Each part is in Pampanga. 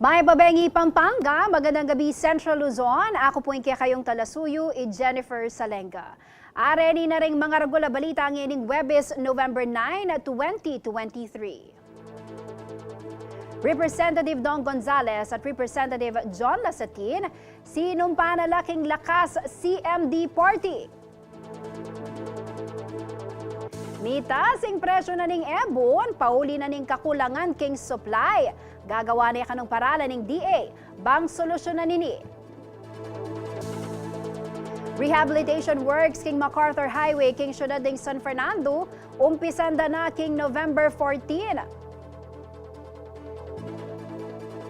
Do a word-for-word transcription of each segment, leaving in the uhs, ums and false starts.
Mayap a bengi Pampanga, magandang gabi Central Luzon. Aku pu ing kekayung talasuyu, i Jennifer Salenga. Areni na ring mangaragul a balita ngening Huwebes, November nine, twenty twenty-three. Representative Dong Gonzales at Representative John Lasatin, sinumpa na la king Lakas C M D Party. Mitas ing presyu na ning ebun, pauli na ning kakulangan king supply. Gagawa ne kanung paralan ning D A bang solusyunan ini. Rehabilitation works king MacArthur Highway king syudad ning San Fernando, umpisan da na king November fourteen.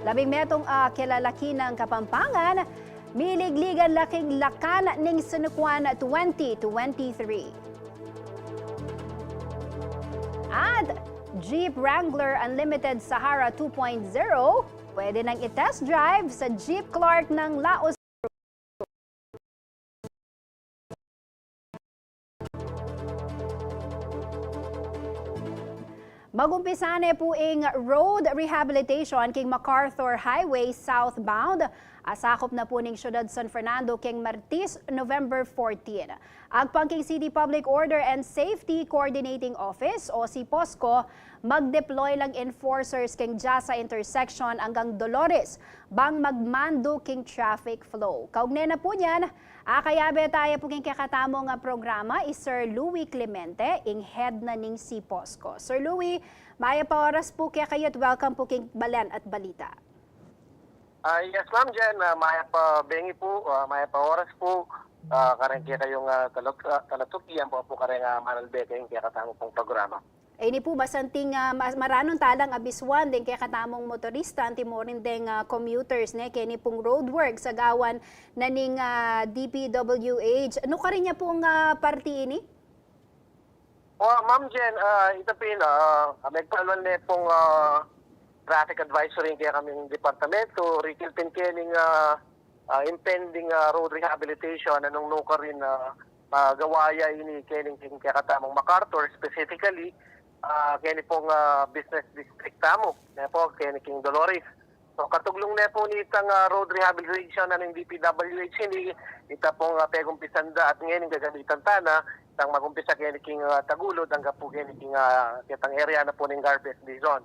Labing metung a kilalaki ning Kapampangan, miligligan la king Lakan ning San Juan twenty twenty-three. At Jeep Wrangler Unlimited Sahara two point zero, pwede nang i-test drive sa Jeep Clark ng Laos. Mag-umpisa ne pu ing road rehabilitation king MacArthur Highway southbound. Asakup na pu ning syudad San Fernando king Martis, November fourteen. Agpang king City Public Order and Safety Coordinating Office o CPOSCO, mag-deploy lang enforcers king dyasa intersection anggang Dolores bang magmandu king traffic flow. Kaugnay na pu niyan, akayabe taya pu king kekatamung programa i Sir Louie Clemente, ing head na ning CPOSCO. Sir Louie, mayap a oras pu kekayu at welcome pu king Balen at Balita. Ah, yes, Ma'am Jen. Ah, mayap a bengi pu, ah, mayap a oras pu, ah, kareng kekayung, ah, talatuki, ampo pu kareng, ah, manalbe keng kekatamu pung programa. E ini pu, masanting, ah, ma-, maranun talang abisuan deng kekatamung motorista, anti murin deng, ah, commuters, ne, keni pung roadworks a gawan na ning, ah, D P W H. Nukarin ya pung, ah, parti ini? O, Ma'am Jen, ah, ita pin, ah, megpaluan ne pung, ah, traffic advisory ing kekaming departamento, rikil pin kening, ah, ah, impending, ah, road rehabilitation, nung nukarin, ah, magawa ya ini kening king kekatamung MacArthur, specifically, ah, keni pung, ah, business district tamu, ne pu, keni king Dolores. So, katuglung ne pu nitang, ah, road rehabilitation na ning D P W H ini, ita pung, ah, pegumpisan da at ngeni gagamitan ta na, itang magumpisa keni king, ah, Tagulud, angga pu keni king, ah, ketang area na pu ning garbage dizon.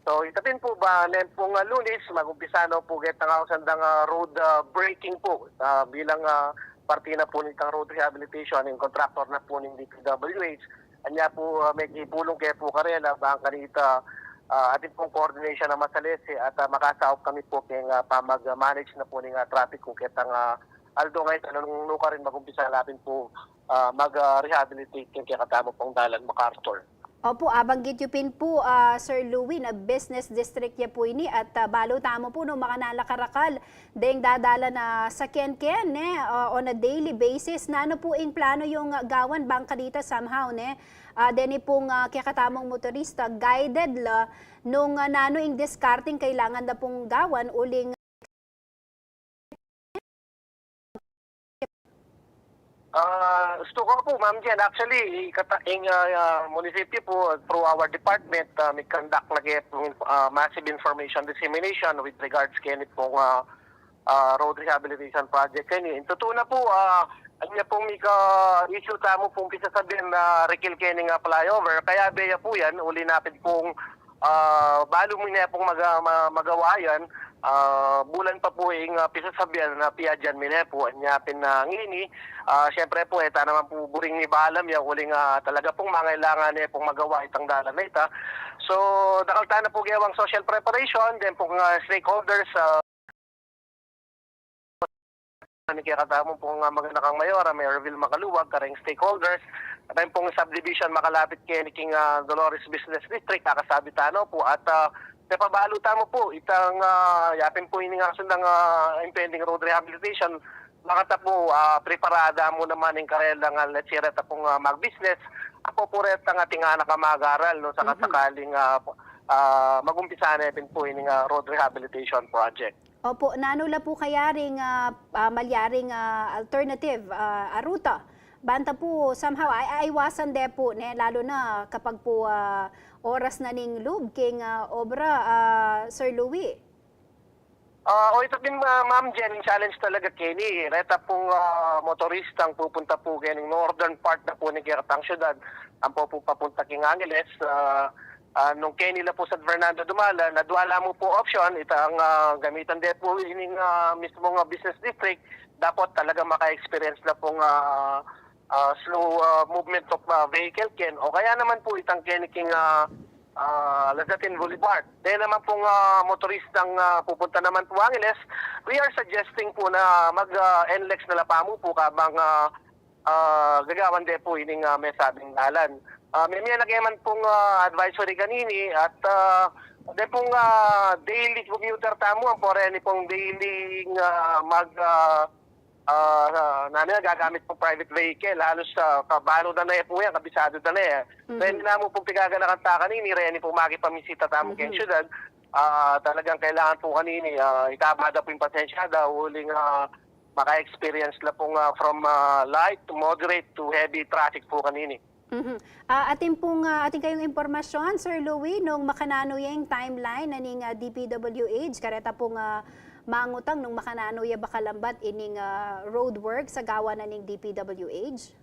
So, ita pin pu ba, nen pung, ah, Lunes, magumpisa na pu ketang ausan dang, ah, road, ah, breaking pu, ah, bilang, ah, parti na pu nitang road rehabilitation, ing contractor na pu ning D P W H, anya pu, ah, megipulung ke pu karela, bang kanita, ah, atin pung coordination a masalese at, ah, makasaup kami pu keng, ah, pamag-manage na pu ning, ah, traffic ku ketang, ah, aldo ngeni, nung nukarin magumpisa la pin pu, ah, mag, ah, rehabilitate keng kekatamu pung dalan MacArthur. Opu, abanggit yu pin pu, ah, Sir Louie, na business district ya pu ini at, ah, balu tamu pu nung makananu la karakal deng dadalan a saken keni, ah, on a daily basis. Nanu pu ing planu yung, ah, gawan bang kanita somehow, ne? Ah, deni pung, ah, kekatamung motorista, guided la nung, ah, nanu ing diskarteng kailangan da pung gawan uling Ah, gusto ko pu, Ma'am Jen, actually, kata-, ing, ah, ah, munisipyo pu, through our department, ah, mi-conduct na ke pu, ah, massive information dissemination with regards keni pung, ah, ah, road rehabilitation project keni. Ing tutu na pu, ah, anya pung mika-issue tamu pung pisasabian na rikil keni nga flyover, kayabe ya pu yan, uli na pin pung ah, balu mu ne pung maga-, ma-, magawa yan, ah, bulan pa pu ing, ah, pisasabian na piadyan mi ne pu, anya pin, ah, ngeni, ah, siyempre pu, e ta naman pu buring ibalam ya, uling, ah, talaga pung mangailangan ne pung magawa itang dalan a ita. So, dakal ta na pu gewang social preparation, then pung, ah, stakeholders, ah, ning kekatamu pung, ah, maganakang mayor, ah, Mayor Vil Macaluag, kareng stakeholders, at ing pung subdivision makalapit keni king, ah, Dolores Business District, kakasabi ta na pu, at, ah, pepabalu tamu pu itang, ah, yapin pu ini nga sundang, ah, impending road rehabilitation, bang kata pu, ah, preparada mu naman ing karelang, ah, let's say, reta pung, ah, mag-business, apo pu retang ating anak a mag-aral, no, saka-sakaling, ah, ah, magumpisa ne pin pu ini nga road rehabilitation project. Opo, nanu la pu kayaring, ah, ah, malyaring, ah, alternative, ah, a ruta? Banta pu somehow, ay, aiwasan de pu, ne, lalo na kapag pu, ah, oras na ning lub king, ah, obra, ah, Sir Louie. Ah, o ita pin, ah, Ma'am Jen, ing challenge talaga keni, reta pung, ah, motoristang pupunta pu keng northern part na pu ning kekatang syudad, ampo pu papunta king Angeles, ah, ah, nung keni la pu San Fernando dumalan, adwa la mu pung option, itang, ah, gamitan de pu ining, ah, mismung, ah, business district, dapot talaga maka-experience la pung, ah, ah, slow, ah, movement of, ah, vehicle ken, o kaya naman pu itang keni king, ah, ah, Lazatin Boulevard. Then naman pung, ah, motoristang, ah, pupunta naman pu Angeles, we are suggesting pu na mag, ah, N-lex na la pamu pu kabang, ah, ah, gagawan de pu ining, ah, mesabing dalan. Ah, mie-, mie na keman pung, ah, advisory kanini at, ah, de pung, ah, daily commuter tamu, ampo reni pung daily, ah, mag, ah, ah, nanu ya, gagamit pung private vehicle, halos, ah, kabano da na ya pu yan, kabisado da na ya. Mhm. Reni namu pung pigaganakan ta kanini, reni pung makipamisita tamu keng Mhm. syudad, ah, talagang kailangan pu kanini, ah, ikaba da pu ing pasensya da, uling, ah, maka-experience la pung, ah, from, ah, light to moderate to heavy traffic pu kanini. Mhm. Ah, atin pung, ah, atin kayung impormasyon, Sir Louie, nung makananu ya ing timeline na ning, ah, D P W H, kareta pung, ah, mangutang nung makananu ya bakalambat ining, ah, road work sa gawa na ning D P W H?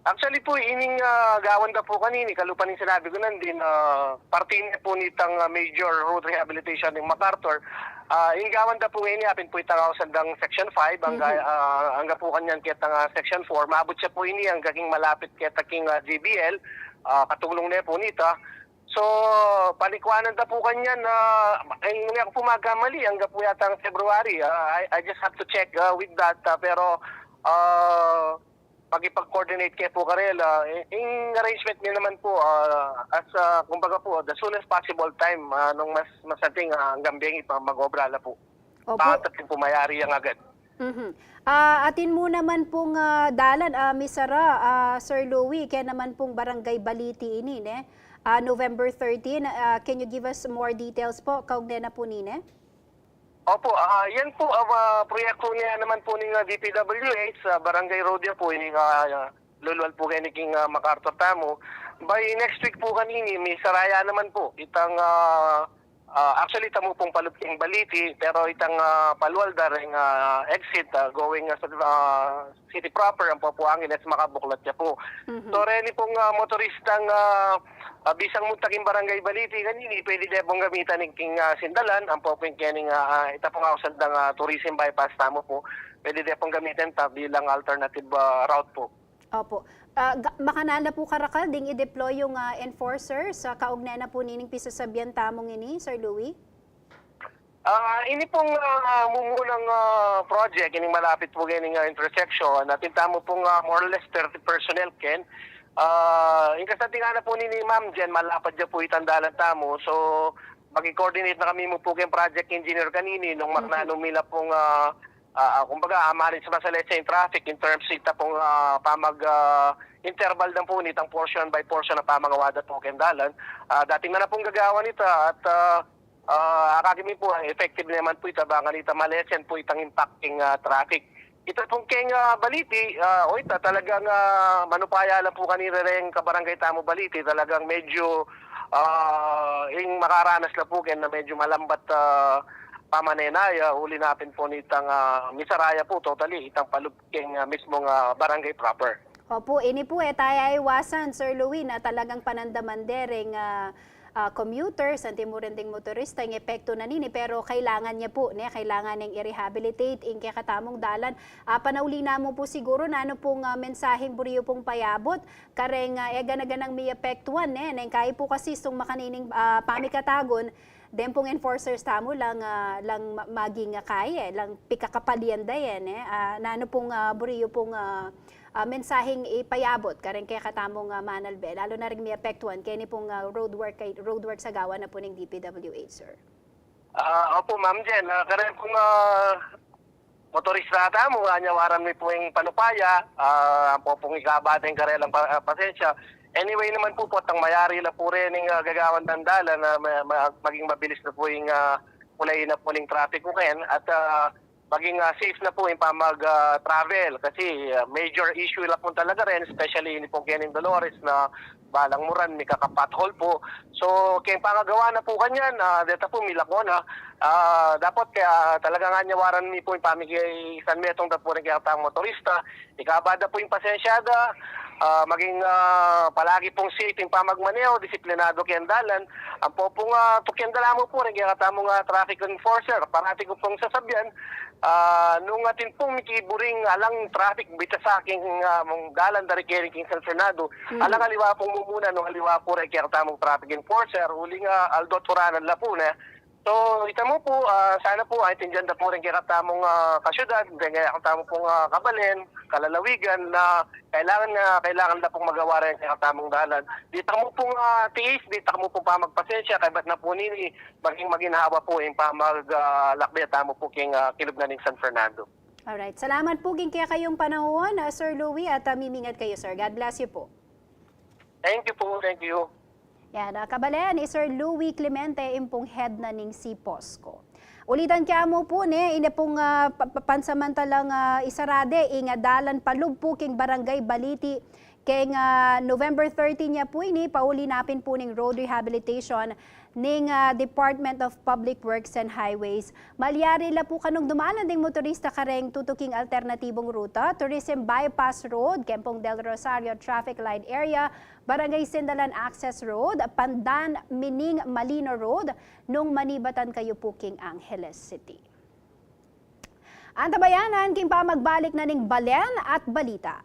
Actually pu, ining, ah, gawan da pu kanini, kalupa ning sinabi ku nandin, ah, parte ne pu nitang, ah, major road rehabilitation ning MacArthur. Ah, ing gawan da pu ini, apin pu itang ausan dang Section five, angga, Mhm. ah, angga pu kanyan ketang, ah, Section four, maabut ya pu ini angga king malapit keta king, ah, J B L, ah, katuglung ne pu nita. So, panikwanan da pu kanyan, ah, ing, ing aku pu magkamali, angga pu yatang February. Ah, I, I just have to check, ah, with that, ah, pero, ah, makipag-coordinate ke pu karela, i-, ing arrangement mi naman pu, ah, as, ah, kumbaga pu, the soonest possible time, ah, nung mas, mas ating, ah, anggang bengi pa mag-obra la pu. Opo. Bakit atin pu mayari yang agad? Mhm. Ah, atin mu naman pung, ah, dalan, ah, misara, ah, Sir Louie, kaya naman pung Barangay Baliti ini, ne? Ah, November thirteen, ah, can you give us more details po, kaugnay na po nine? Opo, ah, yan po, ah, ah, proyekto niya naman po ning, ah, D P W H, ah, Barangay Road ya po, ini, ah, lulual po keni king, ah, MacArthur tamu. By next week po kanini, misara ya naman po itang, ah, ah, actually, tamu pung palub king Baliti, pero itang, ah, palual da reng, ah, exit, ah, going, ah, sa, ah, city proper, ampo pu Angeles, makabuklat ya po. Mhm. So, reni pung, ah, motoristang, ah, ah, bisang munta king Barangay Baliti kanini, pwede de pung gamitan ing king, ah, sindalan, ampo pu ing kening, ah, ah, ita pung ausan dang, ah, tourism bypass tamu po. Pwede de pung gamitan ta bilang alternative, ah, route po. Opo. Ah, ga-, makananu la pu karakal ding i-deploy yung, ah, enforcers, ah, kaugnay na pu nining pisasabian tamu ngeni, Sir Louie? Ah, ini pung, ah, mumunang, ah, project, ining malapit pu kening, ah, intersection, atin tamu pung, ah, more or less thirty personnel, ken. Ah, ing kasantingan na pu nini, Ma'am Jen, malapad ya pu itang dalan tamu. So, maki-coordinate na kami mu pu keng project engineer kanini, nung Mhm. makananu mi la pung, ah, ah, ah, kumbaga, ah, malis masalese ing traffic in terms ita pung, ah, pamag, ah, interval na pu nitang portion by portion na pamagawa da pu keng dalan. Ah, dating na na pung gagawan ita at, ah, ah, akakit mi pu, ah, effective naman pu ita, bang kanita malesen pu itang impact king, ah, traffic. Ita pung keng, ah, Baliti, ah, o ita talagang, ah, manupaya la pu kanita reng kabarangay tamu Baliti, talagang medyo, ah, ing makaranas la pu ken na medyo malambat, ah, pamanenaya, uli na pin pu nitang, ah, misara ya pu totally itang palub keng, ah, mismung, ah, barangay proper. Opo, ini pu e taya iwasan, Sir Louie, na talagang panandaman de reng, ah, ah, commuters, anti mu rin ding motorista, ing epekto na nini, pero kailangan ya pu, ne, kailangan neng i-rehabilitate ing kekatamung dalan. Ah, panauli na mu pu siguru, nanu pung, ah, mensaheng buri yu pung payabut kareng, ah, e gana-ganang miapektuan, ne, neng kayi pu kasi sung makanining, ah, pamikatagun, den pung enforcers tamu lang, ah, lang ma-, maging, ah, kayi, lang pikakapalian da yan, e. Ah, nanu pung, ah, buri yu pung, ah, ah, mensaheng ipayabut kareng kekatamung, ah, manalbe, lalu na ring miapektuan keni pung, ah, road work kay, road work sa gawa na pu ning D P W H, sir? Ah, opo, Ma'am Jen, ah, kareng pung, ah, motorista tamu, anyawaran mi pu ing panupaya, ah, ampo pung ikabate ing karelang pa-, ah, pasensya. Anyway naman pu, potang mayari la pu rening, ah, gagawan dang dalan na ma-, ma-, maging mabilis na pu ing, ah, pulain na pu ning traffic ku ken. At, ah, maging, ah, safe na pu ing pamag, ah, travel. Kasi, ah, major issue la pu talaga rin, especially ini pung keni Dolores na balang muran, mikaka-pothole pu. So, keng pangagawa na pu kanyan, ah, deta pu milako na. Ah, dapat kaya talaga nganyawaran mi pu ing pamiki-San Metong da pu rin kekatamung motorista. Ikaba da pu ing pasensya da, ah, maging, ah, palagi pung safe ing pamagmaneho, disiplinado keng dalan. Ampo pung, ah, tukian da la mu pu rin kekatamung, ah, traffic enforcer. Parati ku pung sasabian, ah, nung atin pung mikiburing alang traffic bitasaking, ah, mung dalan dari keni king San Fernando, alang aliwa pung mumuna nung aliwa pu rin kekatamung traffic enforcer, uling, ah, aldo't uranan la pu ne. So, ita mu pu, ah, sana pu, aintindian da pu rin kekatamung, ah, kasyudad, kekatamu pung, ah, kabalen, kalalawigan na kailangan na, kailangan da pung magawa rin kekatamung dalan. Dita mu pung, ah, tiis, dita mu pung pamagpasensya, kaybat na pu nini, maging maginhawa pu ing pamag, ah, lakbe tamu pu king, ah, kilub na ning San Fernando. Alright. Salamat pu king kekayung panaun, ah, Sir Louie, at, ah, mimingat kayu, sir. God bless you pu. Thank you pu, thank you. Yan, ah, kabalen, i Sir Louie Clemente, ing pung head na ning CPOSCO. Ulitan ke mu pu, ne, ini pung, ah, pa-, pa-, pansamantalang, ah, isara de ing, ah, dalan palub pu king Barangay Baliti, keng, ah, November thirteen ya pu ini, pauli na pin pu ning road rehabilitation ning, ah, Department of Public Works and Highways. Malyari la pu kanung dumalan ding motorista kareng tutuking alternatibung ruta, Tourism Bypass Road, keng pung Del Rosario Traffic Light Area, Barangay Sindalan Access Road, Pandan Mining Malino Road, nung manibatan kayu pu king Angeles City. Antabayanan king pamagbalik na ning balen at balita.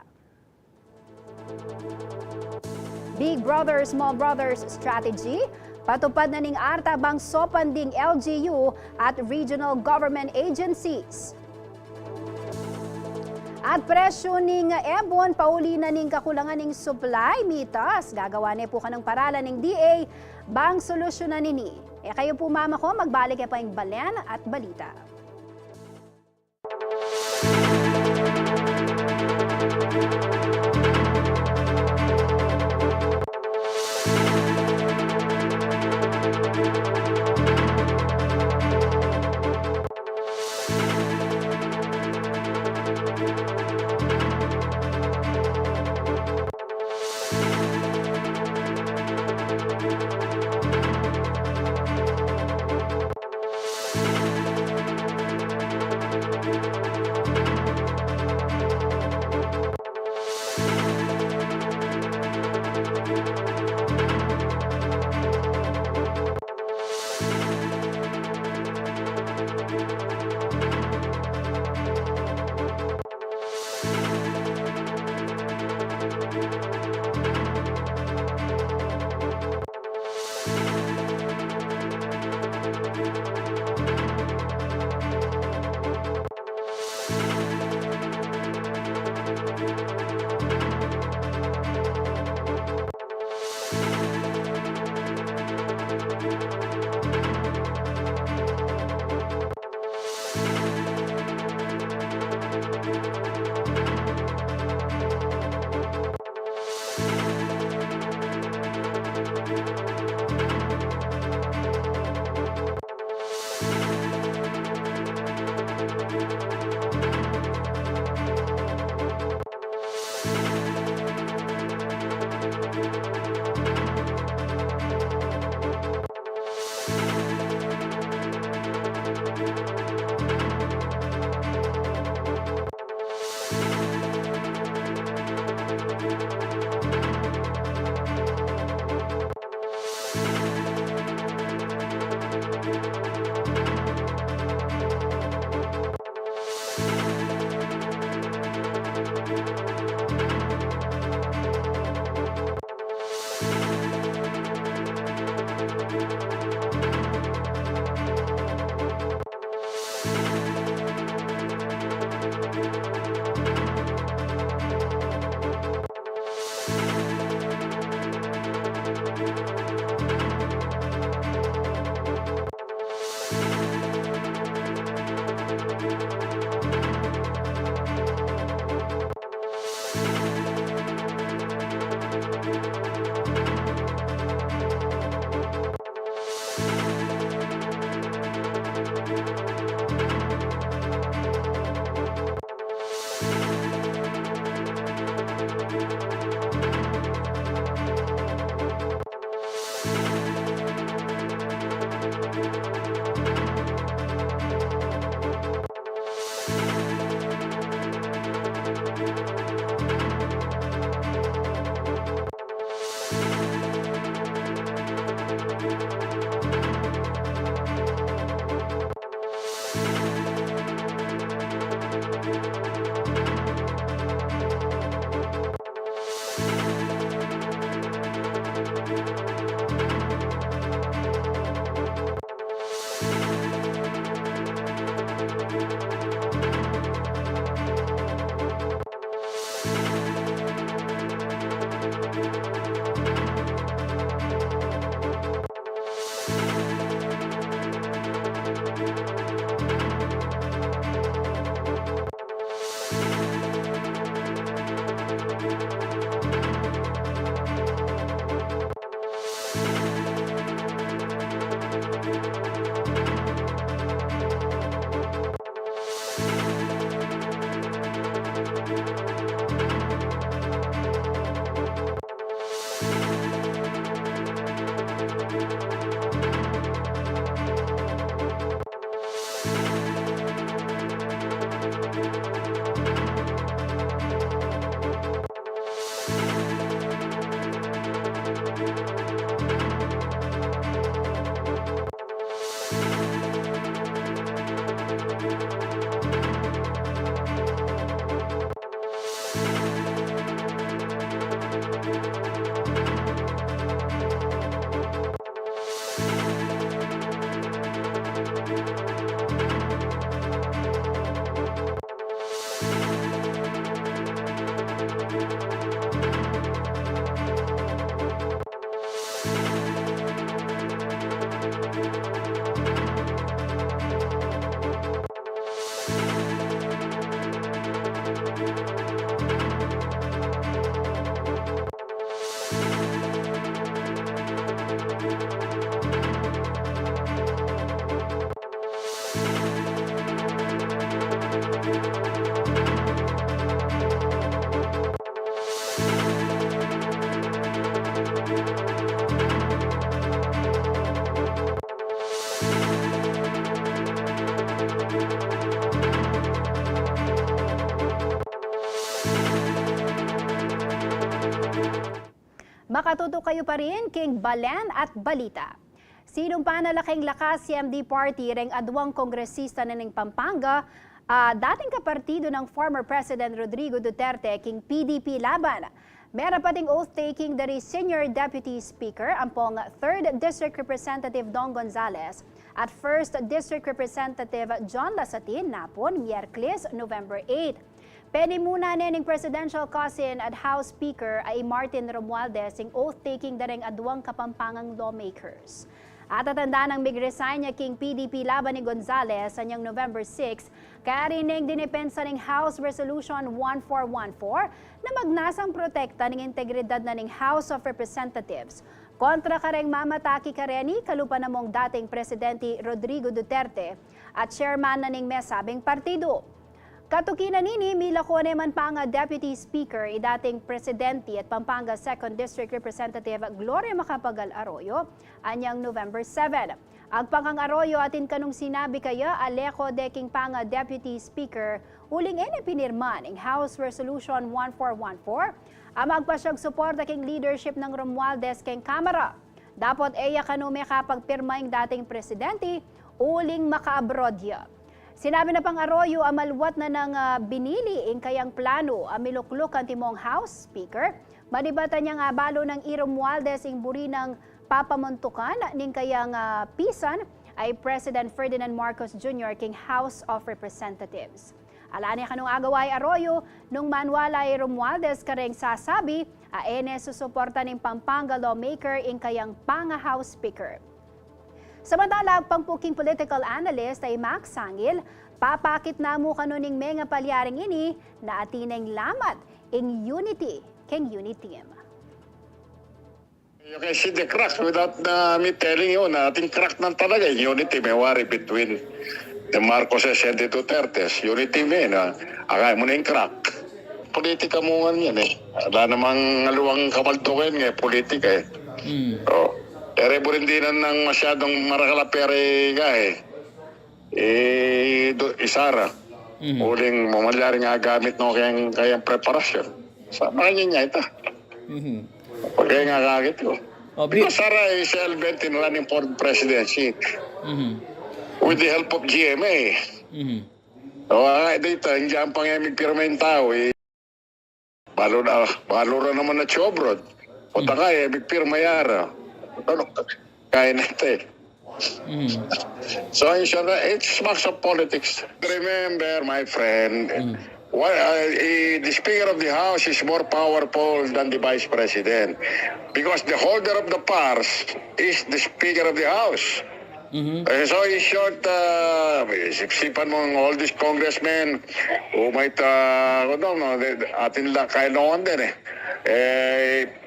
Big Brother, Small Brothers strategy, patupad na ning ARTA bang saupan ding L G U at regional government agencies. At presyu ning ebon, pauli na ning kakulangan ning supply, mitas, gagawa ne pu kanung paralan ning D A bang solusyunan ini. E kayu pu mamako, magbalik ya pa ing balen at balita. Makatutok kayu pa rin king Balen at Balita. Sinumpa na la king Lakas-CMD Party reng aduang kongresista na ning Pampanga, a dating kapartido nang former President Rodrigo Duterte king PDP Laban. Meron pa ding oath-taking dari Senior Deputy Speaker ampong Third District Representative Dong Gonzales at First District Representative John Lasatin napun Miyerkules, November eight. Penimuna ne ning presidential cousin at House Speaker a i Martin Romualdez ing oath-taking da reng aduang Kapampangang lawmakers. Atatandanan nang mig-resign ya king PDP Laban i Gonzales anyang November six, kayari neng dinepensa ning House Resolution one four one four na magnasang protekta ning integridad na ning House of Representatives kontra kareng mamataki kareni kalupa na mong dating Presidente Rodrigo Duterte at chairman na ning mesabing partido. Katuki na nini, milako ne man panga Deputy Speaker i dating Presidente at Pampanga Second District Representative Gloria Macapagal Arroyo anyang November seven. Agpang kang Arroyo atin kanung sinabi kaya a leko de king panga Deputy Speaker uling e ne pinirma ing House Resolution one four one four a magpasyag suporta king leadership nang Romualdez keng Kamara. Dapot e ya kanu mekapagpirma ing dating presidente uling maka-abroad ya. Sinabi na pang Arroyo a maluat na nang, ah, binili ing kayang planu a milukluk antimong House Speaker manibat anyang abalu nang i Romualdez ing buri nang papamuntukan ning kayang, ah, pisan a i President Ferdinand Marcos Junior king House of Representatives. Ala ne kanung agawa i Arroyo nung manwala i Romualdez kareng sasabi a e ne susuporta ning Pampanga lawmaker ing kayang panga House Speaker. Samantala, agpang pu king political analyst a i Max Sangil, papakit na mu kanu ning menga palyaring ini na atin neng lamat ing unity keng UNITIM. You can see the cracks without, uh, me telling you na atin crack na talaga ing unity me wari between the Marcoses and the Dutertes. Unity me na, akay mu na ing crack. Politika mu ngan yan e. Ala namang aluang kamaldukan e, politika e. Mm. O, e re burindinan nang masyadung marakal a pera e, ka e. E, do, i Sara. Mhm. Uling mamalyaring agamit no keng kayang preparasyon. Sa makanyan ya ita. Mhm. Pagkaya nga kakit ko. O, bi- Because Sara is hell-bent in running for presidency. Mhm. With the help of GMA. Mhm. O, a, dito, ing dinan pang e migpirma ing tau e. Balu na, balu ra naman a tsu abroad. O, taka e migpirma ya ra. Ano, kaya na ito e. Mm. So, in short, it's smacks of politics. Remember, my friend, why, uh, eh, the Speaker of the House is more powerful than the Vice President. Because the holder of the purse is the Speaker of the House. Mhm. Eh, so, in short, uh, sipsipan mo ang all these congressmen who might, uh, ano, no, de-, atin la, kaya no, din e. E,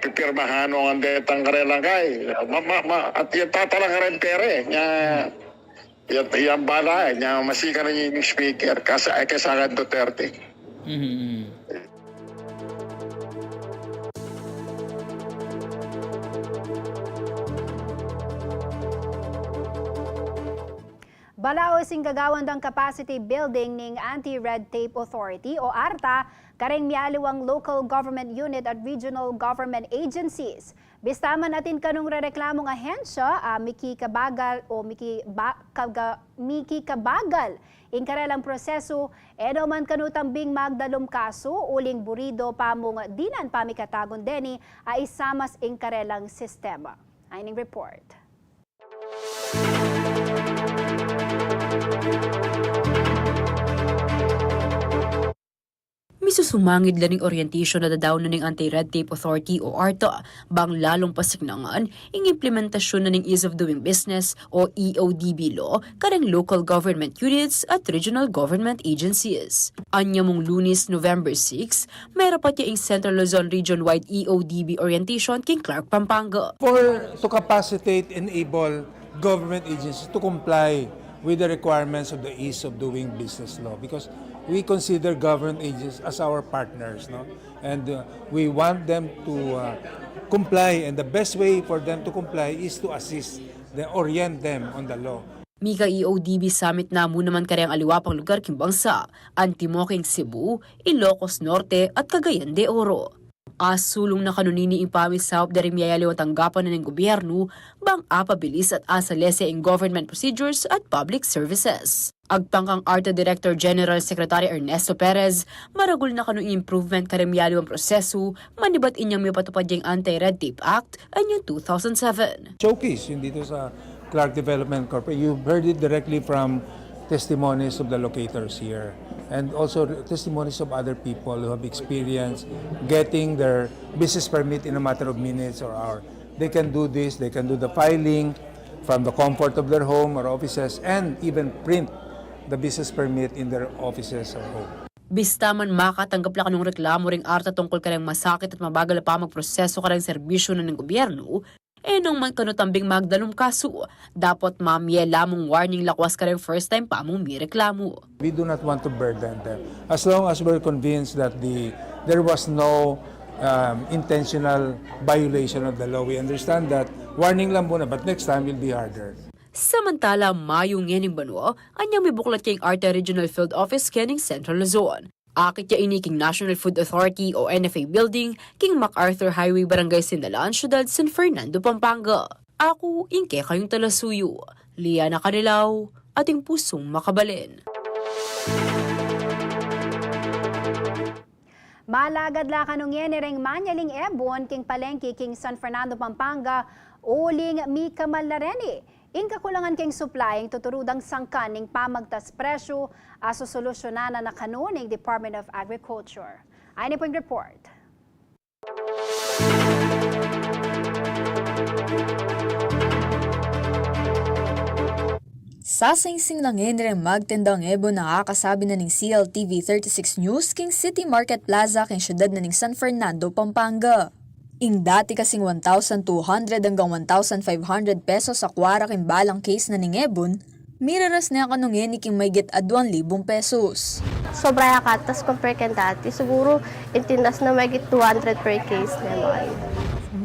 pipirmahan no, ang detang karelang kay. Ma-, ma-, ma-, at yan tatalang karen pere. Nya, yan, yan bala e. Nya, masikan na ing speaker. Kasa, e, kesa kan Duterte. Mhm, mhm. Balaus ing gagawan dang capacity building ning Anti-Red Tape Authority o ARTA kareng mialiwang local government unit at regional government agencies. Bista man atin kanung rereklamung ahensya a mikikabagal o mikiba-, kaga-, mikikabagal ing karelang prosesu, e no man kanu tambing magdalum kasu uling buri do pa mung dinan pamikatagun deni a isamas ing karelang sistema. Ayni ing report. Sumangid la ning orientation a dadaun na ning Anti-Red Tape Authority o ARTA bang lalung pasiknangan ing implementasyun na ning Ease of Doing Business o E O D B law kareng local government units at regional government agencies. Anyamung Lunis, November six, merapat ya ing Central Luzon Region-wide E O D B orientation king Clark, Pampanga. For to capacitate, enable government agencies to comply with the requirements of the Ease of Doing Business law, because we consider government agencies as our partners, no? And uh, we want them to uh, comply, and the best way for them to comply is to assist them, orient them on the law. Mika E O D B Summit namu naman kareng aliwa pang lugar king bansa, antimo king Cebu, Ilocos Norte at Cagayan de Oro. Asulung na kanunini ing pamisaup da ring miyayaliwang tanggapan na ning gobyernu bang apabilis at asalese ing government procedures at public services. Agpang kang ARTA Director General Secretary Ernesto Perez, maragul na kanu ing improvement kareng miyaliwang prosesu manibat inyang mipatupad ya ing Anti-Red Tape Act anyang two thousand seven. Showcase yung dito sa Clark Development Corporation. You've heard it directly from testimonies of the locators here and also testimonies of other people who have experienced getting their business permit in a matter of minutes or hours. They can do this, they can do the filing from the comfort of their home or offices and even print the business permit in their offices or home. Bista man makatanggap la kanung reklamu ring ARTA tungkul kareng masakit at mabagal a pamagprosesu kareng serbisyu na ning gobyernu, e nung man kanu tambing magdalum kasu, dapot mamie la mung warning lakwas kareng first time pamung mireklamu. We do not want to burden them. As long as we're convinced that the there was no um, intentional violation of the law, we understand that. Warning lang muna, but next time will be harder. Samantala, Mayu ngening banua, anyang mibuklat ya ing ARTA Regional Field Office kening Central Luzon. Akit ya ini king National Food Authority o N F A Building, king MacArthur Highway, Barangay Sinalan, Syudad San Fernando, Pampanga. Aku ing kekayung talasuyu, Liana Canilao, ating pusung makabalen. Malagad la kanu ngeni reng manyaling ebun king palengke king San Fernando, Pampanga, uling mikamal la reni ing kakulangan king supply. Ing tuturu dang sangkan ning pamagtas presyu a susolusyunan na kanu ning Department of Agriculture. Ayni pu ing report. Sasaingsing la ngeni reng magtendang ebun a akasabi na ning C L T V thirty-six News king City Market Plaza king syudad na ning San Fernando, Pampanga. Ing dati kasing one thousand two hundred anggang one thousand five hundred pesos a kwara king balang case na ning ebun, miraras ne kanu ngeni king maygit a duang libung pesos. Sobra ya katas compare king dati. Siguru, ing tindas na maygit two hundred per case ne, mga yun.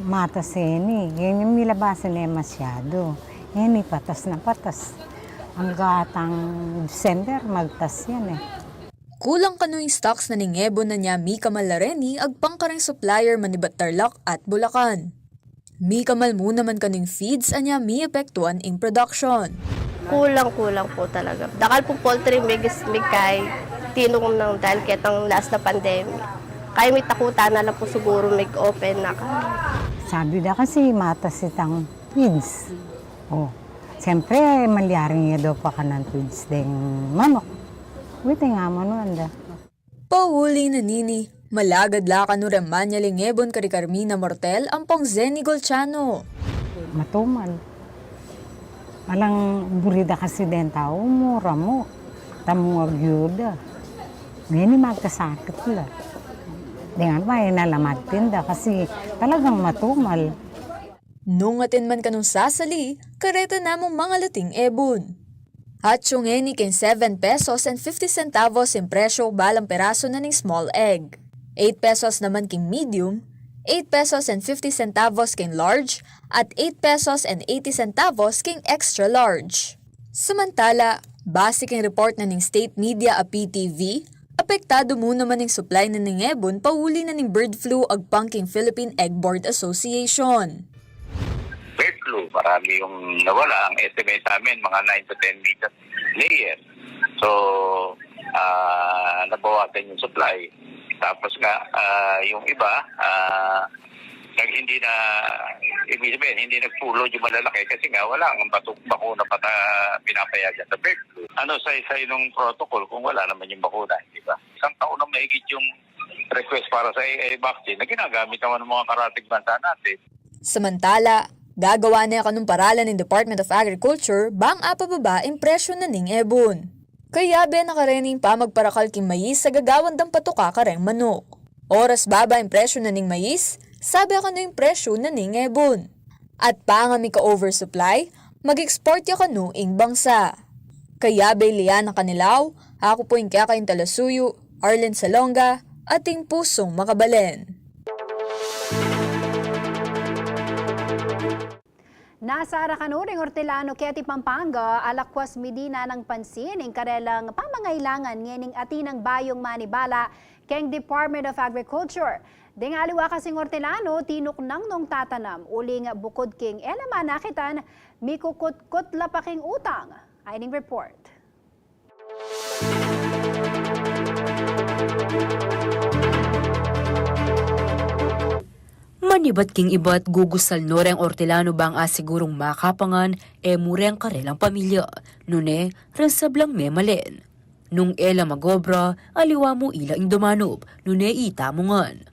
Matas ini, ini milabasan ne masyadu. Ini patas na patas. Anggang December, magtas yan e. Kulang kanu ing stocks na ning ebun a nya mikamal la reni agpang kareng supplier manibat Tarlac at Bulacan. Mikamal mu naman kanu ing feeds a nya miepektuan ing production. Kulang, kulang pu talaga. Dakal pung poultry mig-, migkay, tinukom nang dahil ketang last na pandemic. Kaya mitakutan na la pu siguru mig-open na kami. Sabi da kasi matas itang feeds. O, siyempre, malyaring ya daw pakanan feeds deng manok. Wite nga manu anda. Pauli na nini, malagad la kanu reng manyaling ebun kari Carmina Mortel ampong Zenny Golciano. Matumal. Alang buri da kasi deng tau mu, ramu. Tamung agyuda. Ngeni magkasakit la. Dengan pa, e na la magtinda kasi talagang matumal. Nung atin man kanung sasali, kareta namung mangalating ebun. Atsu ngeni king seven pesos and fifty centavos ing presyu balang perasu na ning small egg. Eight pesos naman king medium, eight pesos and fifty centavos king large, at eight pesos and eighty centavos king extra large. Samantala, base king report na ning state media a P T V, apektadu mu naman ing supply na ning ebun pauli na ning bird flu agpang king Philippine Egg Board Association. Bird flu, marami yung nawala. Ang estimate namin, mga nine to ten million layer. So, ah, nabawasan yung supply. Tapos nga, ah, yung iba, ah, nag-, hindi na, ibig sabihin, hindi nag-full load yung malalaki kasi nga wala ang batu-, bakuna pa ta-, pinapayagan sa bird flu. Ano saysay nung protocol kung wala naman yung bakuna, di ba? Isang taon na mahigit yung request para sa A I vaccine na ginagamit naman ng mga karatig bansa natin. Samantala, gagawa ne kanung paralan ning Department of Agriculture bang apababa ing presyu na ning ebun. Kayabe na kareng pamagparakal king mais sa gagawan dang patuka kareng manuk. Oras baba ing presyu na ning mais, sabe kanu ing presyu na ning ebun. At panga mika-oversupply, mag-export ya kanu ing bangsa. Kayabe Liana Canilaw, aku pu ing kekayung talasuyu, Arlen Salonga, ating pusung makabalen. Nasara kanu ring ortelanu keti Pampanga, alakwas midinan nang pansin ing karelang pamangailangan ngening atin nang bayung manibala keng Department of Agriculture. Deng aliwa kasing ortelanu, tinuknang nung tatanam, uling bukud king e la manakitan, mikukutkut la pa king utang. Ay ning report. Manibat king ibat, gugusal no reng ortelanu bang asigurung makapangan e mu reng karelang pamilya, nune reng sablang memalen. Nung e la mag-obra, aliwa mu ila ing dumanup, nune ita mu ngan.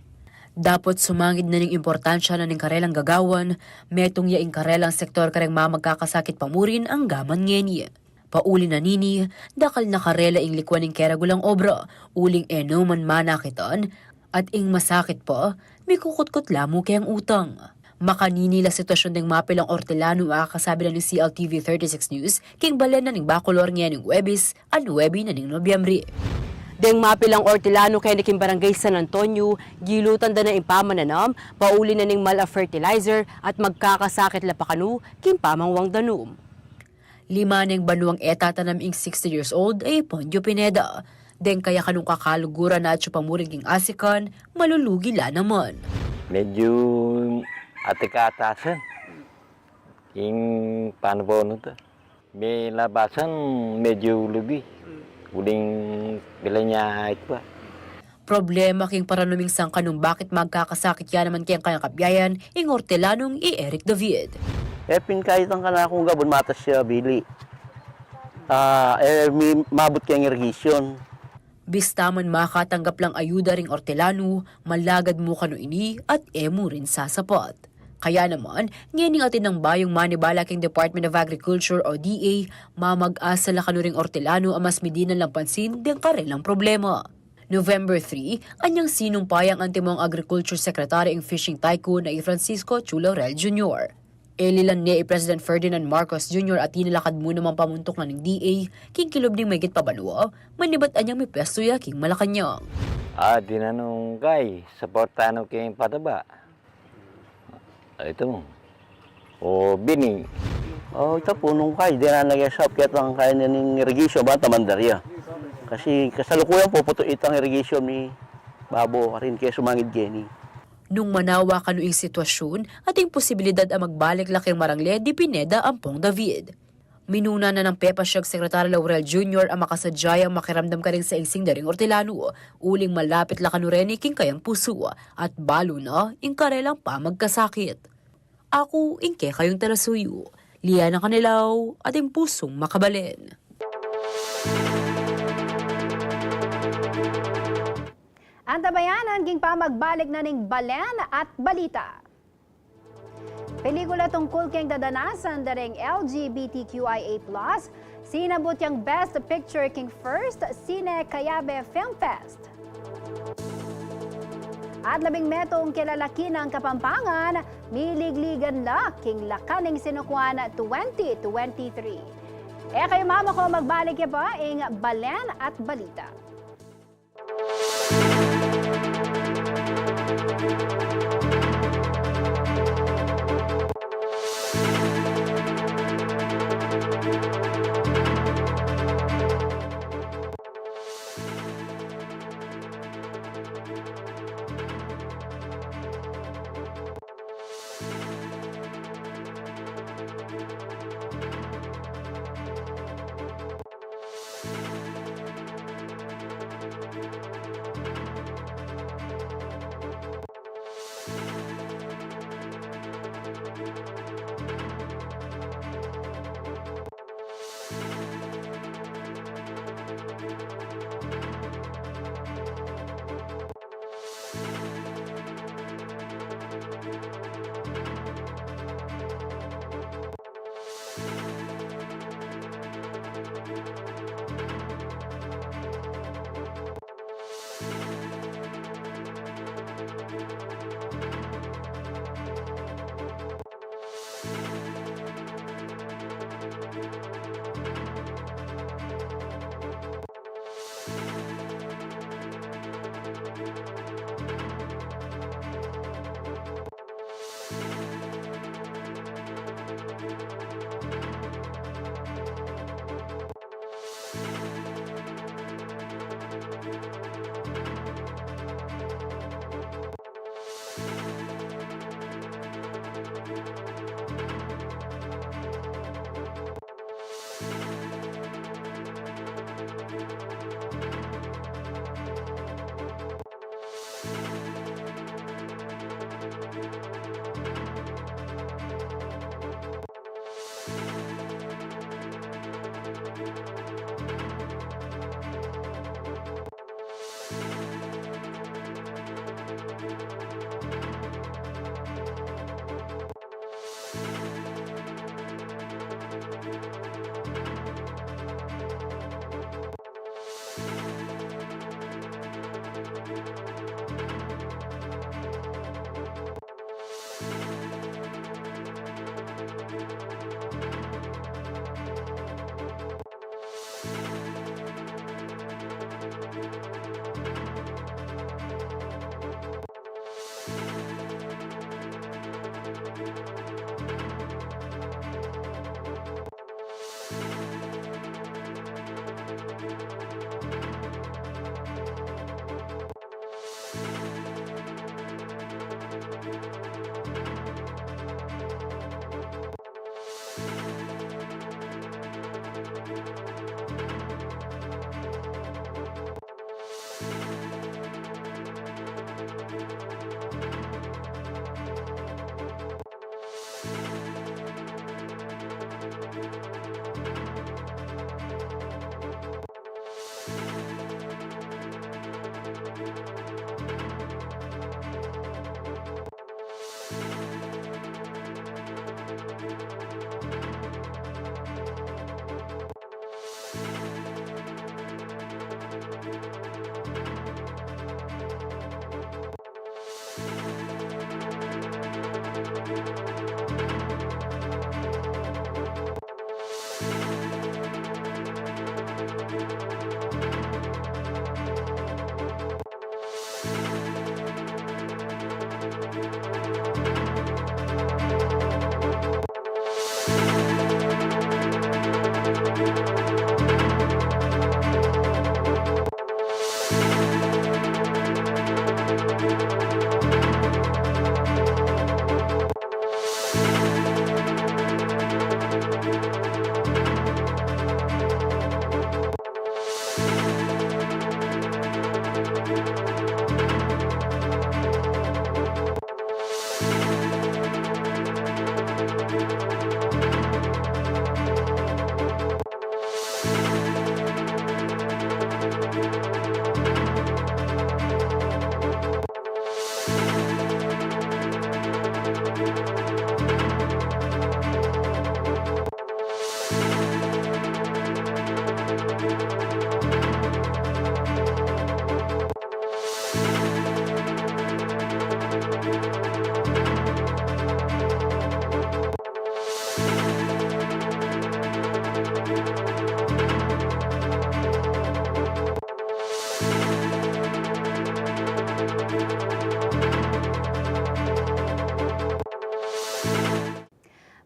Dapot sumangid na ning importansya na ning karelang gagawan, metung ya ing karelang sektor kareng mamagkakasakit pa mu rin anggaman ngeni. Pauli na nini, dakal na karela ing likwan ning keragulang obra, uling e no man manakitan, at ing masakit pa, mikukutkut la mu keng utang. Makanini la sitwasyun deng mapilang ortelanu, akakasabi na ning C L T V thirty-six News king balen na ning Bacolor ngening Huwebes, a nuebe na ning Nobyembre. Deng mapilang ortelanu keni king Barangay San Antonio, gilutan da na ing pamananam, pauli na ning mal a fertilizer at magkakasakit la pa kanu king pamangwang danum. Lima neng banuang e tatanam ing sixty years old a i Pondio Pineda. Deng kaya kanung kakaluguran na atyu pa mu rin king asikan, malulugi la naman. Medyu atikatasan. Ing panu ba unu ta? May labasan, medyu lugi. Uling bilang niya ito ba? Problema king paranuming sangkanung bakit magkakasakit ya naman keng kayang kabiayan ing ortelanung i Eric David. E pin kaytan kanakung gabun matas ya bili. Ah, e mi mabut keng irrigation. Bista man makatanggap lang ayuda ring ortelanu, malagad mu kanu ini at e mu rin sasapat. Kaya naman, ngening atin nang bayung manibala king Department of Agriculture o D A, mamag-asa la kanu ring ortelanu a mas midinan lang pansin deng karelang problema. November three, anyang sinumpayang antimong Agriculture Secretary ing fishing tycoon a i Francisco Chu Laurel Junior. Ililan ne i President Ferdinand Marcos Junior a tinalakad mu namang pamuntuk na ning D A king kilub ning maygit pa banua, manibat anyang mipestu ya king Malacañang. Ah, dinanung kay, suportanu king pataba. Ay, ito mo. O, bini. O, ita pu nung kay, dinan na kaya sa, kaya tang kaya ning irrigation, ba, tamandarya. Kasi kasalukuyan pu, putu itang irrigation mi babo, karin kaya sumangid keni. Nung manawa kanu ing sitwasyun at ing posibilidad a magbalik la keng marangle di Pineda ampong David. Minuna na nang pepasyag Secretary Laurel Junior a makasadya yang makiramdam karing saingsing da ring ortelanu, uling malapit la kanu reni king kayang pusu, at balu na ing karelang pamagkasakit. Aku ing kekayung talasuyu, Liana Canilaw, ating pusung makabalen. Antabayanan king pamagbalik na ning Balen at Balita. Pelikula tungkul keng dadanasan da ring L G B T Q I A plus, sinabut yang Best Picture king First Cine Cayabe Film Fest. At labing metung kilalakian ning Kapampangan, miligligan la king Lakan ning Sinukuan twenty twenty-three. E kayu mamako, magbalik ya pa ing Balen at Balita.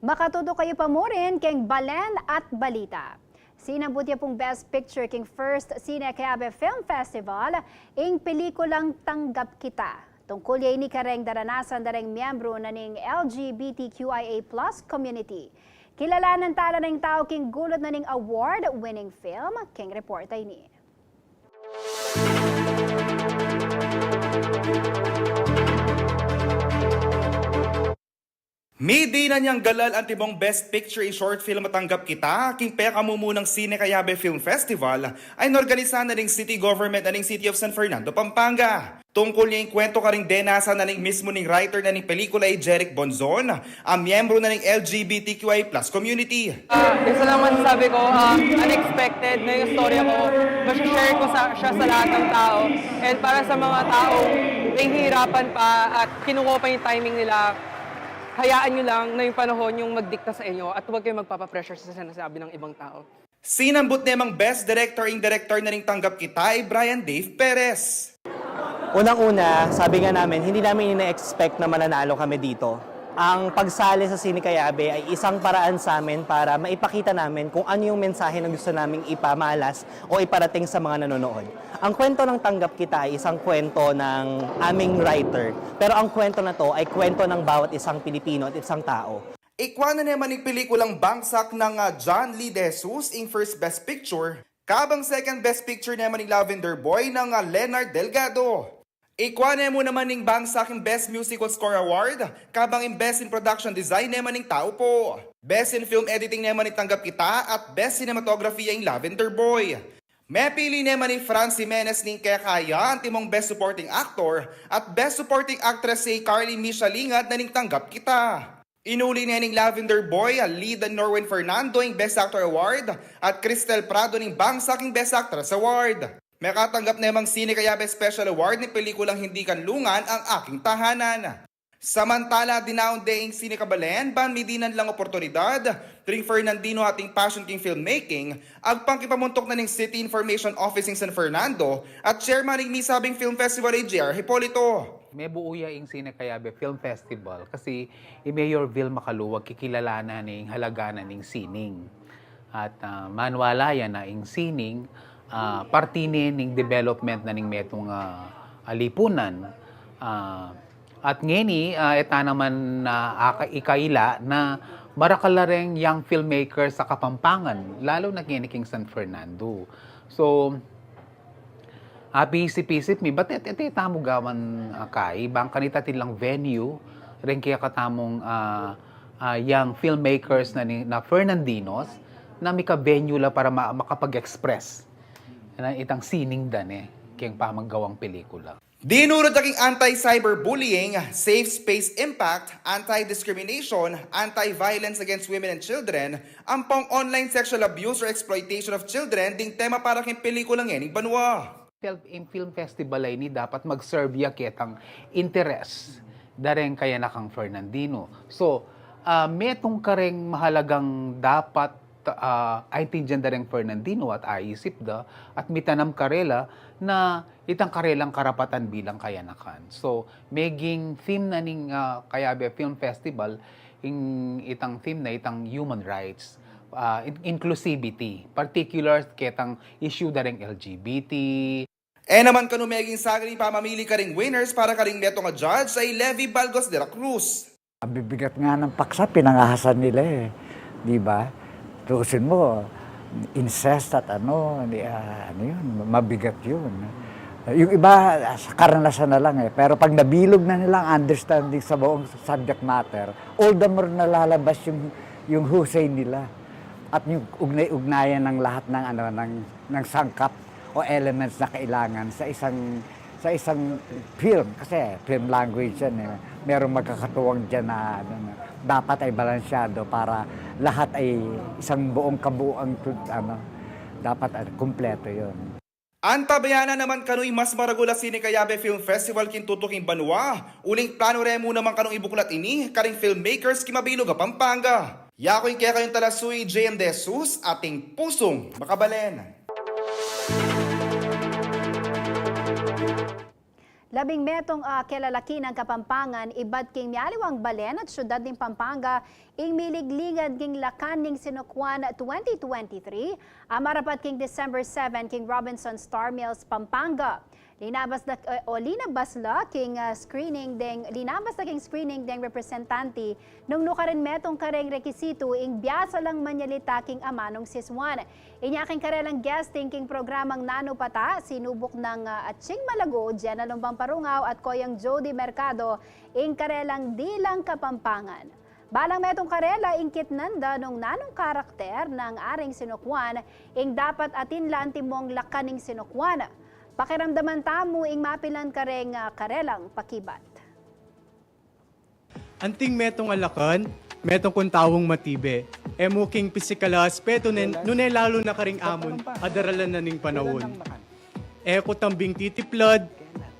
Makatutok kayu pa murin keng Balen at Balita. Sinambut ya pung Best Picture king First Cine Cayabe Film Festival ing pelikulang Tanggap Kita. Tungkul ya ini kareng daranasan da reng miyembru na ning L G B T Q I A plus community. Kilalanan tala ring tau king gulut na ning award-winning film king report a ini. Midinan yang galal antimong Best Picture in Short Film a Tanggap Kita king pekamumunang Cine Cayabe Film Festival a inorganisa na ning city government na ning City of San Fernando, Pampanga. Tungkul ning kwentu karing denasan na ning mismu ning writer na ning pelikula, i Jeric Bonzon, a miyembru na ning L G B T Q I plus community. Ah, isa lang masasabi ko, ah, unexpected na yung istorya ko. Masashare ko sa, siya sa lahat ng tao. And para sa mga taong nahihirapan pa at kinukuha pa yung timing nila, hayaan nyo lang na yung panahon yung magdikta sa inyo at huwag kayong magpapapressure sa sinasabi ng ibang tao. Sinambut namang Best Director ing direktor na ning Tanggap Kita, i Brian Dave Perez. Unang-una, sabi nga namin, hindi namin ina-expect na mananalo kami dito. Ang pagsali sa Sine Cayabe ay isang paraan sa amin para maipakita namin kung ano yung mensahe na gusto naming ipamalas o iparating sa mga nanonood. Ang kwento ng Tanggap Kita ay isang kwento ng aming writer, pero ang kwento na 'to ay kwento ng bawat isang Pilipino at isang tao. Ikwa na naman ing pelikulang bangsak nang, ah, John Lee De Jesus ing First Best Picture, kabang Second Best Picture naman ing Lavender Boy nang, ah, Leonard Delgado. Ikwa ne mu naman ing bangsak ing Best Musical Score Award, kabang ing Best in Production Design naman ing Tau Po. Best in Film Editing naman ing Tanggap Kita at Best Cinematography ing Lavender Boy. Mepili naman i Franz Jimenez ning Kekaya antimong Best Supporting Actor at Best Supporting Actress i Carly Misha Lingad na ning Tanggap Kita. Inuli ne ning Lavender Boy a lead a Norwen Fernando ing Best Actor Award at Cristel Prado ning bangsak ing Best Actress Award. Mekatanggap ne mang Sine Cayabe Special Award ning pelikulang Hindi Kanlungan ang Aking Tahanan. Samantala, dinaun de ing Sine Cabalen ban midinan lang oportunidad ring Fernandino ating passion king filmmaking, agpang king pamuntuk na ning City Information Office ing San Fernando at chairman ning misabing film festival i J R Hipolito. Mebuo ya ing Sine Cayabe Film Festival kasi i Mayor Vil Macaluag kikilalanan ne ing halaga na ning sining. At, ah, manwala ya na ing sining, ah, parti ne ning development na ning metung, ah, a lipunan. Ah, at ngeni, ah, e ta naman na aka-, ikaila na marakal la reng young filmmakers a Kapampangan, lalu na ngeni king San Fernando. So, apisip-isip mi, ba't e, e, e tamu gawan, ah, kai, bang kanita atin lang venue, reng kekatamung, ah, ah, young filmmakers na ni, na Fernandinos, na mika-venue la para ma-, makapag-express na itang sining da ne, keng pamanggawang pelikula. Dinurut na king anti-cyberbullying, safe space impact, anti-discrimination, anti-violence against women and children, ampong online sexual abuse or exploitation of children, ding tema para king pelikulang ening banua. Fel-, ing film festival a ini dapat mag-serve ya ketang interes da reng kayanakang Fernandino. So, ah, metung kareng mahalagang dapat, ah, aintindian da reng Fernandino at aisip da at mitanam karela na itang karelang karapatan bilang kayanakan. So, meging theme na ning, ah, Cayabe Film Festival, ing itang theme na itang human rights, ah, in-, inclusivity, particular ketang issue da reng L G B T. E naman kanu meging saging pamamili karing winners para karing metung a judge a i Levy Balgos de la Cruz. Ang bibigat nga ng paksa, pinangahasan nila eh. Di ba? Tusin mo, incest at ano, di, ah, ano yun, mabigat yun. Yung iba, ah, sa karanasan na lang eh. Pero pag nabilog na nila ang understanding sa buong subject matter, all the more na lalabas yung, yung husay nila. At yung ugnay-ugnayan ng lahat ng, ano, ng, ng sangkap o elements na kailangan sa isang, sa isang film. Kasi film language yan eh. Merong magkakatuwang dyan na, ano, na dapat ay balansyado para lahat ay isang buong kabuuang tu-, ano, Dapat, ah, kumpleto yun. Antabayanan naman kanu ing mas maragul a Cine Cayabay Film Festival king tutuking banua. Uling planu re mu naman kanung ibuklat ini karing filmmakers king mabilug a Pampanga. Yaku ing kekayung talasuy, J M De Jesus, ating pusung makabalen. Labing metung a kelalaking Kapampangan ibat king mialiwang balen at syudad ning Pampanga ing miliglingan king Lakan ning Sinukwan twenty twenty-three, a marapat king December seven king Robinson Star Mills, Pampanga. Linabas da, eh, o linabas la king, ah, screening deng, linabas da king screening deng representante nung nukarin metung kareng rekisitu ing biasa lang manyalita king amanung sisuan. Inya king karelang guesting king programang Nanu Pata, sinubuk nang, ah, atsing malago, Jenna Lumbang Parungaw at Koyang Jody Mercado, ing karelang dilang Kapampangan. Balang metung karela ing kitnan da nung nanung karakter nang aring sinukwan, ing dapat atin la antimong lakan ning sinukwan. Pakiramdaman tamu ing mapilan kareng, ah, karelang pakibat. Anting metung a lakan, metung kung taung matibe. E mu king pisikal a aspeto nen, nune lalu na karing amun a daralan na ning panaun. E ku tambing titiplad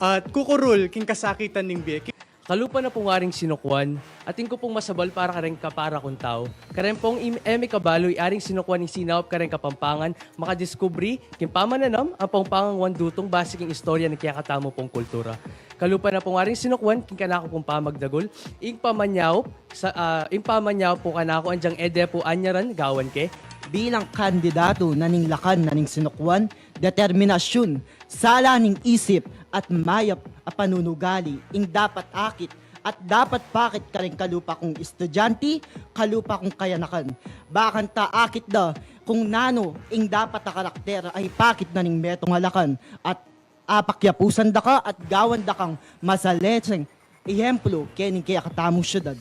at kukurul king kasakitan ning bie. Kalupa na pung aring sinukwan, atin ku pung masabal para kareng kapara kung tau. Kareng pung im-, e mi kabalu i aring sinukwan ing sinaup kareng Kapampangan, makadiskubri king pamananam ampong panganguan dutung base king istorya ning kekatamu pung kultura. Kalupa na pung aring sinukwan king kanaku pung pamagdagul, ing pamanyaup, sa, ah, ing pamanyaup pu kanaku anjang e de pu anyaran gawan ke. Bilang kandidatu na ning lakan na ning sinukwan, determinasyun, sala ning isip, at mayap a panunugali ing dapat akit at dapat pakit kareng kalupa kung estudyante, kalupa kung kayanakan. Bakanta akit da kung nanu ing dapat a karakter a ipakit na ning metung a lakan at apakyapusan da ka at gawan da kang masaleseng ehemplu kening kekatamung syudad.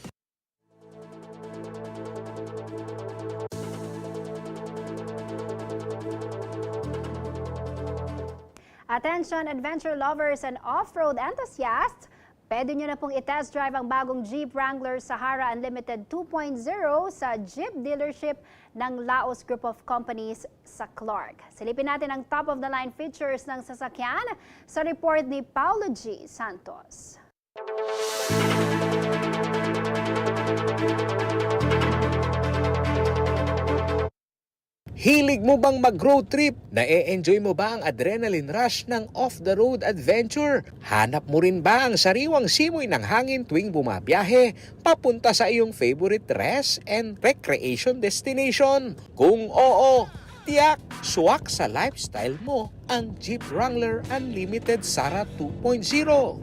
Attention, adventure lovers and off-road enthusiasts! Pwede nyo na pong i-test drive ang bagong Jeep Wrangler Sahara Unlimited two point zero sa Jeep dealership ng Laos Group of Companies sa Clark. Silipin natin ang top of the line features ng sasakyan sa report ni Paulo G Santos. Hilig mo bang mag-road trip? Na-e-enjoy mo ba ang adrenaline rush ng off-the-road adventure? Hanap mo rin ba ang sariwang simoy ng hangin tuwing bumabiyahe papunta sa iyong favorite rest and recreation destination? Kung oo, tiyak, swak sa lifestyle mo ang Jeep Wrangler Unlimited Sahara two point zero.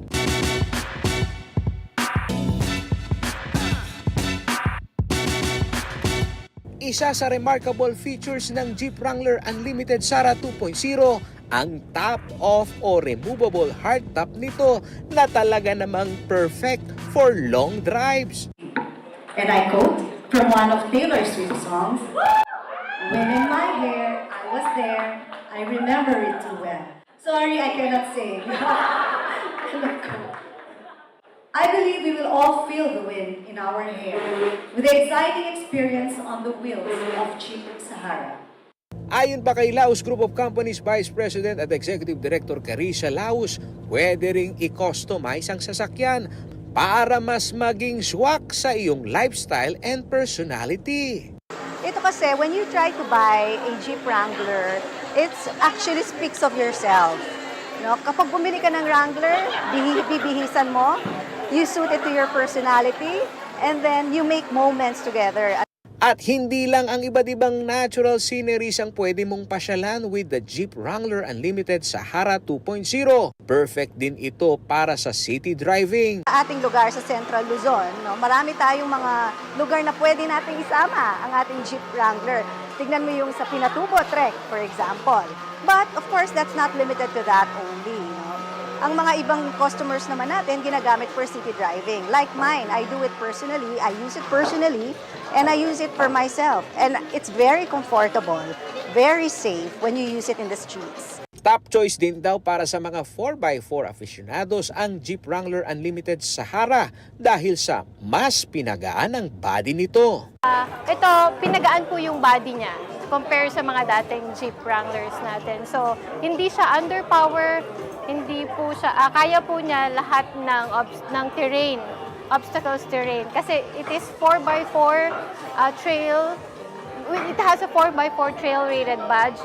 Isa sa remarkable features ng Jeep Wrangler Unlimited Sahara two point zero, ang top-off o removable hardtop nito na talaga namang perfect for long drives. And I quote from one of Taylor Swift's songs, "Wind in my hair, I was there, I remember it too well." Sorry, I cannot sing. End of quote. I believe we will all feel the wind in our hair with the exciting experience on the wheels of Jeep Sahara. Ayon pa kay Laos Group of Companies Vice President at Executive Director Carissa Laos, pwede ring i-customize ang sasakyan para mas maging swak sa iyong lifestyle and personality. Ito kasi, when you try to buy a Jeep Wrangler, it's actually speaks of yourself. No? Kapag bumili ka ng Wrangler, bihi-, bibihisan mo, you suit it to your personality, and then you make moments together. At hindi lang ang iba't ibang natural sceneries ang pwede mong pasyalan with the Jeep Wrangler Unlimited Sahara two point zero. Perfect din ito para sa city driving. Sa ating lugar sa Central Luzon, no, marami tayong mga lugar na pwede nating isama ang ating Jeep Wrangler. Tignan mo yung sa Pinatubo Trek, for example. But of course, that's not limited to that only, no? Ang mga ibang customers naman natin ginagamit for city driving. Like mine, I do it personally, I use it personally, and I use it for myself. And it's very comfortable, very safe when you use it in the streets. Top choice din daw para sa mga four by four aficionados ang Jeep Wrangler Unlimited Sahara dahil sa mas pinagaan ang body nito. Ah, ito, pinagaan po yung body niya. compare sa mga dating Jeep Wranglers natin. So, hindi siya underpower, hindi po siya, ah, kaya po niya lahat ng obs-, ng terrain, obstacles terrain. Kasi it is four by four, ah, trail, it has a four by four trail rated badge.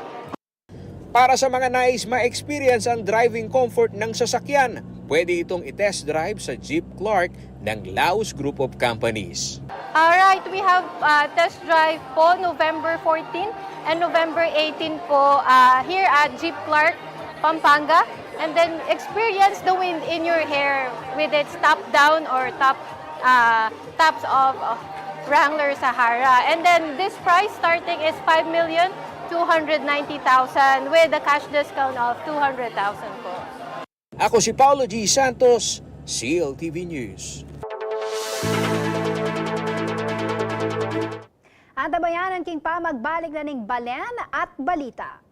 Para sa mga nais ma-experience ang driving comfort ng sasakyan, pwede itong i-test drive sa Jeep Clark ng Laus Group of Companies. Alright, we have uh, test drive po November fourteen and November eighteen po uh, here at Jeep Clark, Pampanga. And then experience the wind in your hair with its top down or top uh, tops of uh, Wrangler Sahara. And then this price starting is five million two hundred ninety thousand with a cash discount of two hundred thousand po. Ako si Paulo G. Santos, C L T V News. Antabayanan king pamagbalik na ning Balen at Balita.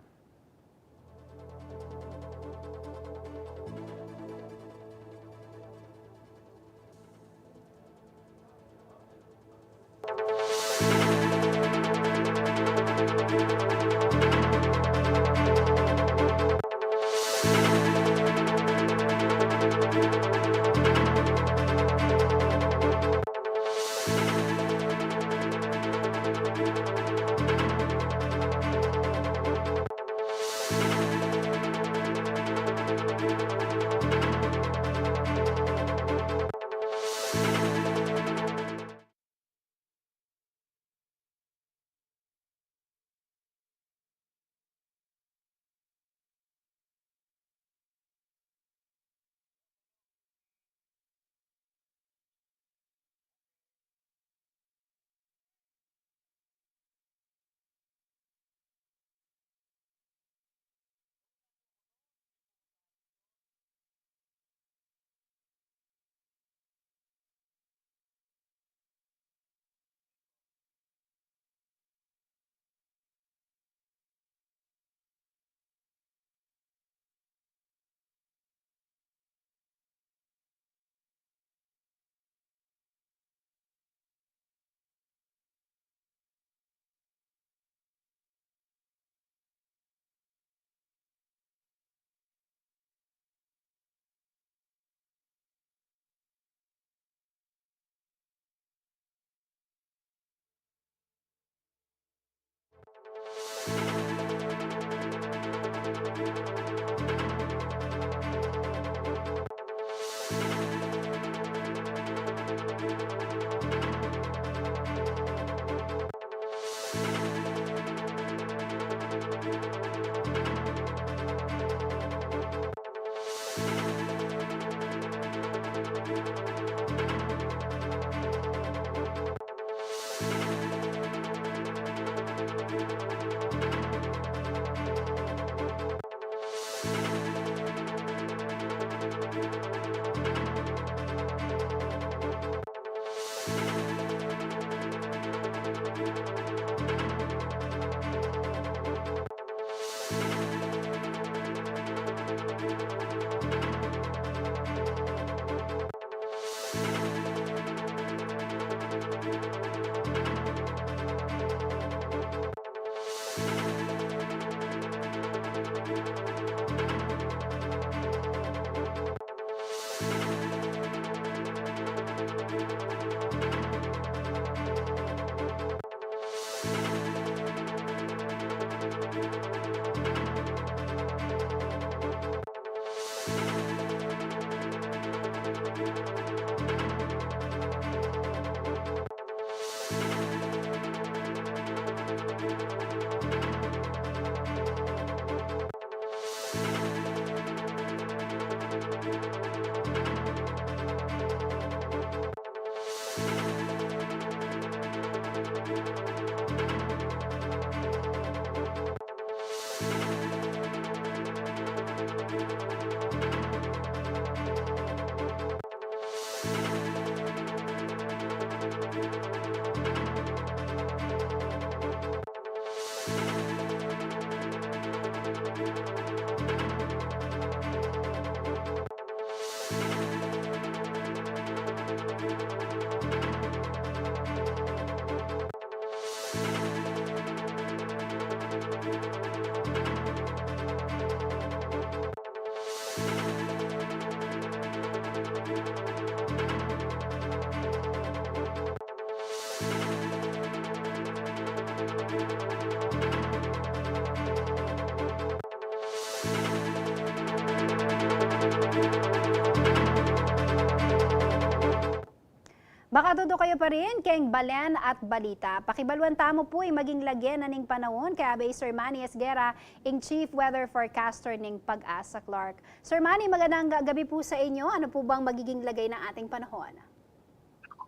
Pakatutukayan tamu pa rin keng balen at balita. Pakibaluan tamu pu ing maging lage na ning panahun kay Abe Sir Manny Esguerra, ing Chief Weather Forecaster ning PAGASA Clark. Sir Manny, magandang ga-, gabi po sa inyo. Ano po bang magiging lagay ng ating panahon?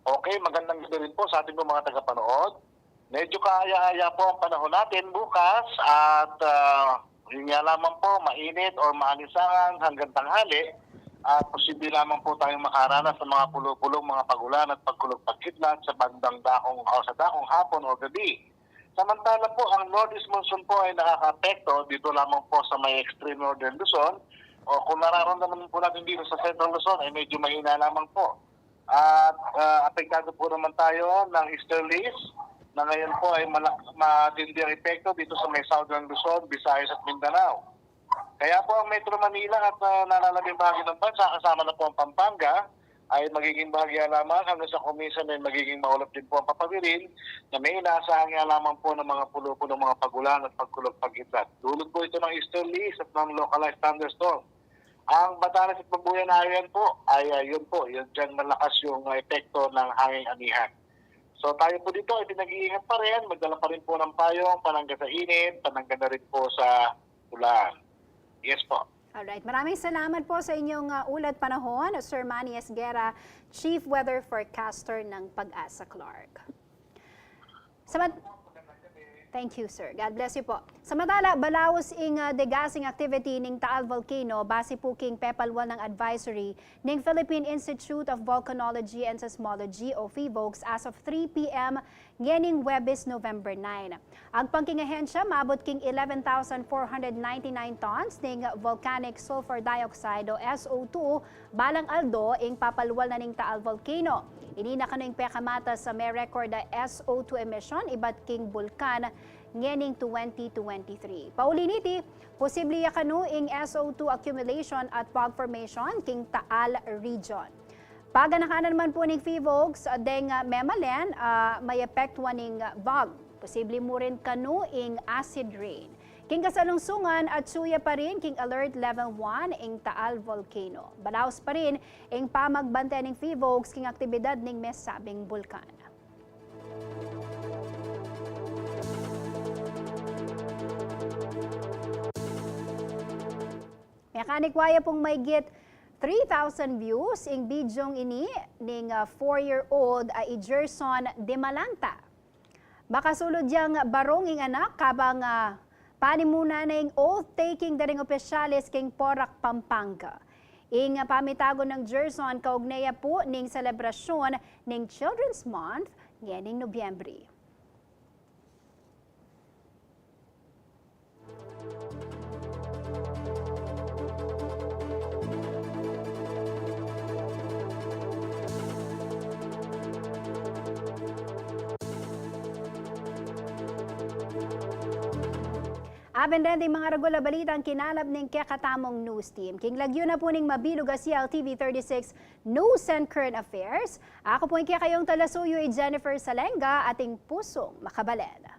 Okay, magandang gabi rin po sa ating mga tagapanood. Medyo kaaya-aya po ang panahon natin bukas at, ah, yun nga lamang po, mainit or maalisangan hanggang tanghali at posible lamang po tayong makaranas ng mga pulo-pulong mga pagulan at pagkulog-pagkidlat sa bandang dakong o sa dakong hapon o gabi. Samantala po, ang northeast monsoon po ay nakakaapekto dito lamang po sa may extreme northern Luzon o kung nararamdaman po natin dito sa central Luzon ay medyo mahina lamang po. At, ah, apektado po naman tayo ng easterlies na ngayon po ay malak-, matindi ang epekto dito sa may southern Luzon, Visayas at Mindanao. Kaya po ang Metro Manila at, ah, nalalabing bahagi ng bansa, kasama na po ang Pampanga, ay magiging bahagya lamang hanggang sa kuminsan ay magiging maulap din po ang papawirin na may inaasahan nga lamang po ng mga pulo-pulong mga pagulan at pagkulog-pagkidlat. Dulot po ito ng easterlies at ng localized thunderstorm. Ang Batanes at Mabuyan Island po ay, ah, yun po, yun dyan malakas yung, ah, epekto ng hanging amihan. So tayo po dito ay pinag-iingat pa rin, magdala pa rin po ng payong, panangga sa init, panangga na rin po sa ulan. Yes po. Alright, maraming salamat po sa inyong, ah, ulat panahon, Sir Manny Esguerra, Chief Weather Forecaster ng PAGASA Clark. Sa mat- Thank you, sir. God bless you po. Samantala, balaus ing, ah, degassing activity ning Taal Volcano, base po king pepalwal nang advisory ning Philippine Institute of Volcanology and Seismology o PHIVOLCS as of three P M ngening Huwebes, November nine. Agpang king ahensya, maabut king eleven thousand four hundred ninety-nine tons ning volcanic sulfur dioxide o S O two balang aldo ing papalwal na ning Taal Volcano. Ini na kanu ing pekamatas a me-record a S O two emission ibat king bulkan ngening twenty twenty-three. Pauli niti, posible ya kanu ing S O two accumulation at fog formation king Taal region. Paganaka na naman po ning PHIVOLCS, deng, ah, memalen, ah, maapektuan ning, ah, fog. Posible mu rin kanu ing acid rain. King kasalungsungan, atsu ya pa rin king alert level one ing Taal Volcano. Balaus pa rin ing pamagbante ning PHIVOLCS king aktibidad ning mesabing bulkan. Mekanikwa ya pung maygit three thousand views ing bidyong ini ning, ah, four-year-old a i Gerson Dimalanta. Makasulud yang barung ing anak kabang, ah, panimunan na ing oath-taking da ring opisyales king Porac, Pampanga. Ing, ah, pamitagun nang Gerson kaugnay ya pu ning selebrasyun ning Children's Month ngening Nobyembre. Aben reng mga ragul a balitang kinalap ning kekatamung news team. King lagyu na pu ning mabilug a C L T V thirty-six News and Current Affairs, aku pu ing kekayung talasuyu i Jennifer Salenga, ating pusung makabalen.